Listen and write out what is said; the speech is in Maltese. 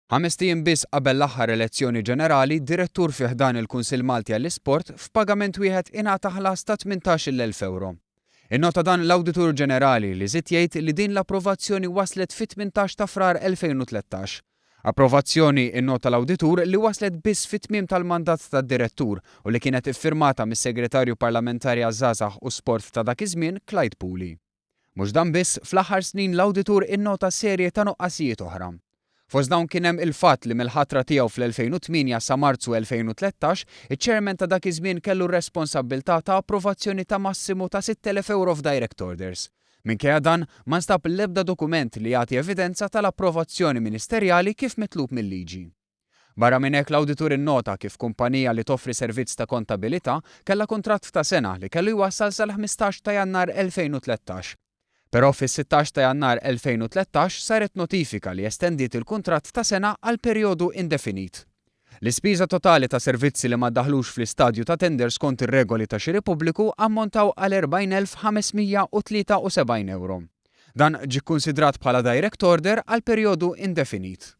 Ħamest ijiem biss qabel l-aħħar elezzjoni ġenerali, direttur fi ħdan il-Kunsill Malti għall-Isport f'pagament wieħed ingħata ħlas ta' 18,000 ewro. Innota dan l-Awditur Ġenerali li żied jgħid li din l-approvazzjoni waslet fit-18 ta' Frar 2013. Approvazzjoni, innota l-Awditur, li waslet biss fit-tmiem tal-mandat tad-direttur u li kienet iffirmata mis-Segretarju Parlamentari għaż-Żgħażagħ u Sport ta' dak iż-żmien, Clyde Puli. Mhux dan biss, fl-aħħar snin l-Awditur innota serje ta' nuqqasijiet oħra. Fost dawn kien hemm il-fatt li mill-ħatra tiegħu fl-2008 sa Marzu 2013, iċ-Chairman ta' dak iż-żmien kellu r-responsabbiltà ta' approvazzjoni ta' massimu ta' 6,000 ewro f'direct orders. Minkejja dan, ma nstab l-ebda dokument li jagħti evidenza tal-approvazzjoni ministerjali kif mitlub mil-liġi. Barra minn hekk l-awditur innota kif kumpanija li toffri servizz ta' kontabilità kellha kuntratt ta' sena li kellu jwassal sal-15 ta' Jannar 2013. Però fis-16 ta' Jannar 2013 saret notifika li estendiet il-kuntratt ta' sena għal perjodu indefinit. L-ispiża totali ta' servizzi li ma ddaħħlux fl-istadju ta' tender skont ir-regoli ta' xiri pubbliku ammontaw għal 40,573 ewro. Dan ġie kkunsidrat bħala direct order għal perjodu indefinit.